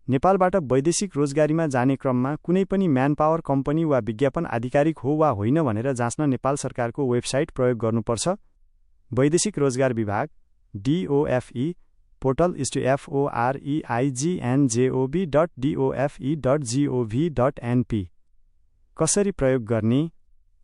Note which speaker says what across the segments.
Speaker 1: नेपालबाट वैदेशिक रोजगारीमा जाने क्रममा कुनै पनि म्यानपावर कम्पनी वा विज्ञापन आधिकारिक हो वा होइन भनेर जाँच्न नेपाल सरकारको वेबसाइट प्रयोग गर्नुपर्छ। वैदेशिक रोजगार विभाग DOFE पोर्टल foreignjob.dofe.gov.np। कसरी प्रयोग गर्ने?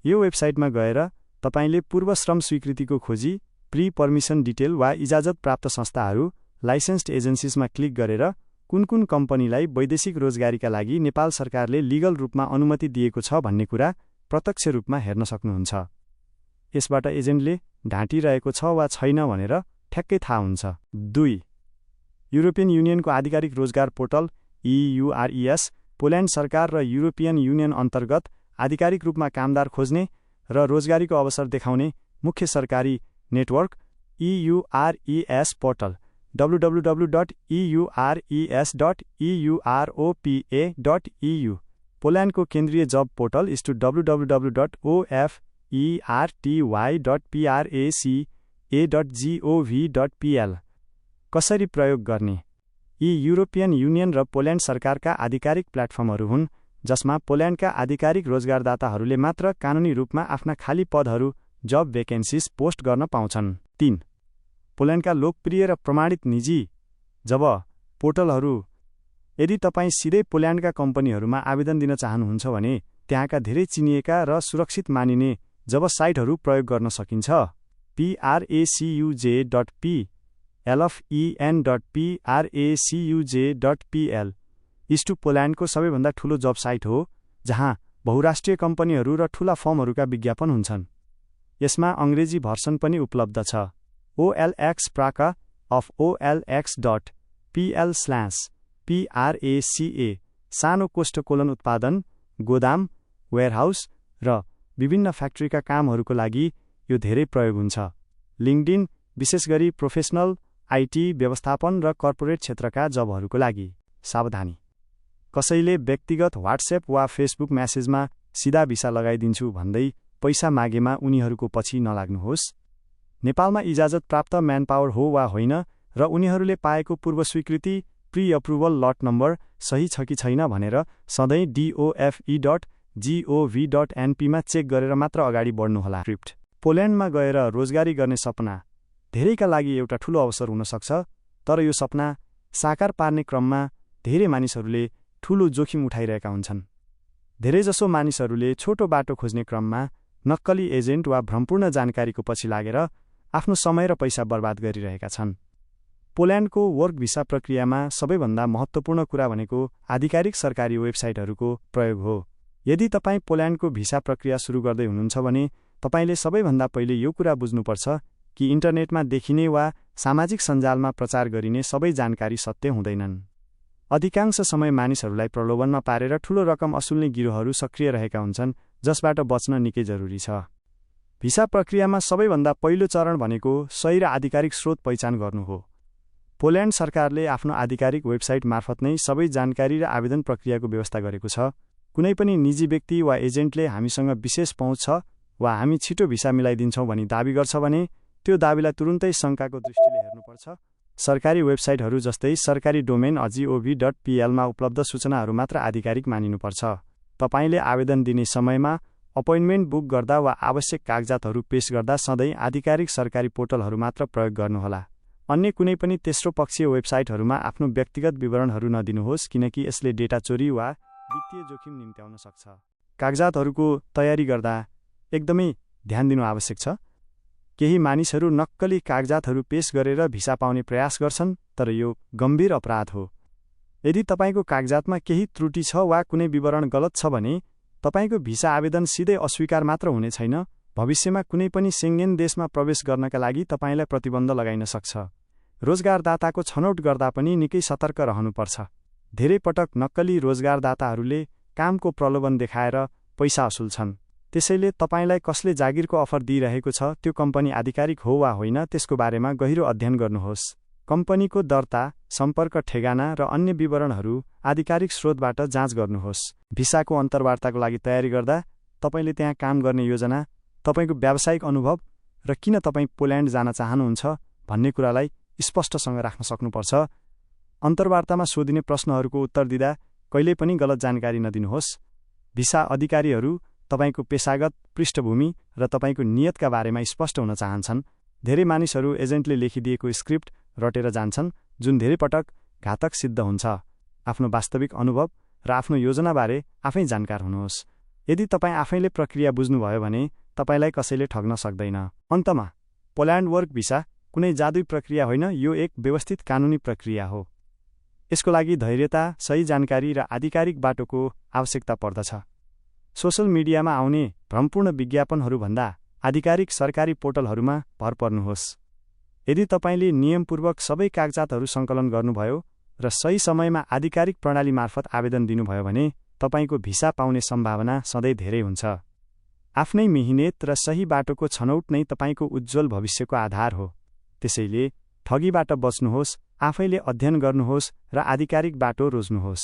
Speaker 1: यो वेबसाइटमा गएर तपाईले पूर्व श्रम स्वीकृतिको खोजी, प्री पर्मिसन डिटेल वा इजाजत प्राप्त संस्थाहरू, लाइसेन्स्ड एजेन्सिजमा क्लिक गरेर कुन कम्पनीलाई वैदेशिक रोजगारीका लागि नेपाल सरकारले लिगल रूपमा अनुमति दिएको छ भन्ने कुरा प्रत्यक्ष रूपमा हेर्न सक्नुहुन्छ। यसबाट एजेन्टले ढाँटिरहेको छ वा छैन भनेर ठ्याक्कै थाहा हुन्छ। 2. युरोपियन युनियनको आधिकारिक रोजगार पोर्टल EURES पोल्यान्ड सरकार र युरोपियन युनियन अन्तर्गत आधिकारिक रूपमा कामदार खोज्ने र रोजगारीको अवसर देखाउने मुख्य सरकारी नेटवर्क EURES पोर्टल www.eures.europa.eu। पोल्यान्डको केन्द्रीय जब पोर्टल www.oferty.praca.gov.pl। कसरी प्रयोग गर्ने? यी युरोपियन युनियन र पोल्यान्ड सरकारका आधिकारिक प्लेटफर्महरू हुन् जसमा पोल्यान्डका आधिकारिक रोजगारदाताहरूले मात्र कानुनी रूपमा आफ्ना खाली पदहरू जब भेकेन्सिज पोस्ट गर्न पाउँछन्। 3. पोल्यान्डका लोकप्रिय र प्रमाणित निजी जब पोर्टलहरू। यदि तपाईँ सिधै पोल्यान्डका कम्पनीहरूमा आवेदन दिन चाहनुहुन्छ भने त्यहाँका धेरै चिनिएका र सुरक्षित मानिने जब साइटहरू प्रयोग गर्न सकिन्छ। pracuj.p lfen.pracuj.pl इस्टु पोल्यान्डको सबैभन्दा ठूलो जब साइट हो जहाँ बहुराष्ट्रिय कम्पनीहरू र ठूला फर्महरूका विज्ञापन हुन्छन्। यसमा अङ्ग्रेजी भर्सन पनि उपलब्ध छ। OLX प्राका अफ OLX.pl/praca सानो कोष्ठकोलन उत्पादन, गोदाम, वेयरहाउस र विभिन्न फ्याक्ट्रीका कामहरूको लागि यो धेरै प्रयोग हुन्छ। लिङ्क्डइन विशेष गरी प्रोफेसनल, IT, व्यवस्थापन र कर्पोरेट क्षेत्रका जबहरूको लागि। सावधानी! कसैले व्यक्तिगत व्हाट्सएप वा फेसबुक म्यासेजमा सिधा भिसा लगाइदिन्छु भन्दै पैसा मागेमा उनीहरूको पछि नलाग्नुहोस्। नेपालमा इजाजत प्राप्त म्यानपावर हो वा होइन र उनीहरूले पाएको पूर्व स्वीकृति प्री अप्रुभल लट नम्बर सही छ कि छैन भनेर सधैँ dofe.gov.np मा चेक गरेर मात्र अगाडि बढ्नुहोला। पोल्यान्डमा गएर रोजगारी गर्ने सपना धेरैका लागि एउटा ठूलो अवसर हुन सक्छ, तर यो सपना साकार पार्ने क्रममा धेरै मानिसहरूले ठूलो जोखिम उठाइरहेका हुन्छन्। धेरैजसो मानिसहरूले छोटो बाटो खोज्ने क्रममा नक्कली एजेन्ट वा भ्रमपूर्ण जानकारीको पछि लागेर आफ्नो समय र पैसा बर्बाद गरिरहेका छन्। पोल्यान्डको वर्क भिसा प्रक्रियामा सबैभन्दा महत्त्वपूर्ण कुरा भनेको आधिकारिक सरकारी वेबसाइटहरूको प्रयोग हो। यदि तपाईँ पोल्यान्डको भिसा प्रक्रिया सुरु गर्दै हुनुहुन्छ भने तपाईले सबैभन्दा पहिले यो कुरा बुझ्नुपर्छ कि इन्टरनेटमा देखिने वा सामाजिक सञ्जालमा प्रचार गरिने सबै जानकारी सत्य हुँदैनन्। अधिकांश समय मानिसहरूलाई प्रलोभनमा पारेर ठूलो रकम असुल्ने गिरोहहरू सक्रिय रहेका हुन्छन्, जसबाट बच्न निकै जरुरी छ। भिसा प्रक्रियामा सबैभन्दा पहिलो चरण भनेको सही र आधिकारिक स्रोत पहिचान गर्नु हो। पोल्यान्ड सरकारले आफ्नो आधिकारिक वेबसाइट मार्फत नै सबै जानकारी र आवेदन प्रक्रियाको व्यवस्था गरेको छ। कुनै पनि निजी व्यक्ति वा एजेन्टले हामीसँग विशेष पहुँच छ वा हामी छिटो भिसा मिलाइदिन्छौँ भनी दाबी गर्छ भने त्यो दाबीलाई तुरुन्तै शङ्काको दृष्टिले हेर्नुपर्छ। सरकारी वेबसाइटहरू जस्तै सरकारी डोमेन gov.pl मा उपलब्ध सूचनाहरू मात्र आधिकारिक मानिनुपर्छ। तपाईले आवेदन दिने समयमा अपोइन्टमेन्ट बुक गर्दा वा आवश्यक कागजातहरू पेश गर्दा सधैँ आधिकारिक सरकारी पोर्टलहरू मात्र प्रयोग गर्नुहोला। अन्य कुनै पनि तेस्रो पक्षीय वेबसाइटहरूमा आफ्नो व्यक्तिगत विवरणहरू नदिनुहोस् किनकि यसले डेटा चोरी वा वित्तीय जोखिम निम्त्याउन सक्छ। कागजातहरूको तयारी गर्दा एकदमै ध्यान दिनु आवश्यक छ। केही मानिसहरू नक्कली कागजातहरू पेश गरेर भिसा पाउने प्रयास गर्छन्, तर यो गम्भीर अपराध हो। यदि तपाईको कागजातमा केही त्रुटि छ वा कुनै विवरण गलत छ भने तपाईको भिसा आवेदन सिधै अस्वीकार मात्र हुने छैन, भविष्यमा कुनै पनि सेङ्गेन देशमा प्रवेश गर्नका लागि तपाईलाई प्रतिबन्ध लगाइन सक्छ। रोजगारदाताको छनौट गर्दा पनि निकै सतर्क रहनुपर्छ। धेरै पटक नक्कली रोजगारदाताहरूले कामको प्रलोभन देखाएर पैसा असुल्छन्। त्यसैले तपाईलाई कसले जागिरको अफर दिइरहेको छ, त्यो कम्पनी आधिकारिक हो वा होइन त्यसको बारेमा गहिरो अध्ययन गर्नुहोस्। कम्पनीको दर्ता, सम्पर्क ठेगाना र अन्य विवरणहरू आधिकारिक स्रोतबाट जाँच गर्नुहोस्। भिसाको अन्तर्वार्ताको लागि तयारी गर्दा तपाईले त्यहाँ काम गर्ने योजना, तपाईको व्यावसायिक अनुभव र किन तपाईँ पोल्यान्ड जान चाहनुहुन्छ भन्ने कुरालाई स्पष्टसँग राख्न सक्नुपर्छ। अन्तर्वार्तामा सोधिने प्रश्नहरूको उत्तर दिँदा कहिल्यै पनि गलत जानकारी नदिनुहोस्। भिसा अधिकारीहरू तपाईंको पेशागत पृष्ठभूमि र तपाईंको नियतका बारेमा स्पष्ट हुन चाहन्छन्। धेरै मानिसहरू एजेन्टले लेखिदिएको स्क्रिप्ट रटेर जान्छन्, जुन धेरै पटक घातक सिद्ध हुन्छ। आफ्नो वास्तविक अनुभव र आफ्नो योजनाबारे आफै जानकार हुनुहोस्। यदि तपाईँ आफैले प्रक्रिया बुझ्नुभयो भने तपाईलाई कसैले ठग्न सक्दैन। अन्तमा, पोल्यान्ड वर्क भिसा कुनै जादुई प्रक्रिया होइन, यो एक व्यवस्थित कानुनी प्रक्रिया हो। यसको लागि धैर्यता, सही जानकारी र आधिकारिक बाटोको आवश्यकता पर्दछ। सोशल मिडियामा आउने भ्रमपूर्ण विज्ञापनहरूभन्दा आधिकारिक सरकारी पोर्टलहरूमा भर पर्नुहोस्। यदि तपाईँले नियमपूर्वक सबै कागजातहरू सङ्कलन गर्नुभयो र सही समयमा आधिकारिक प्रणाली मार्फत आवेदन दिनुभयो भने तपाईँको भिसा पाउने सम्भावना सधैँ धेरै हुन्छ। आफ्नै मेहनत र सही बाटोको छनौट नै तपाईँको उज्जवल भविष्यको आधार हो। त्यसैले ठगीबाट बच्नुहोस्, आफैले अध्ययन गर्नुहोस् र आधिकारिक बाटो रोज्नुहोस्।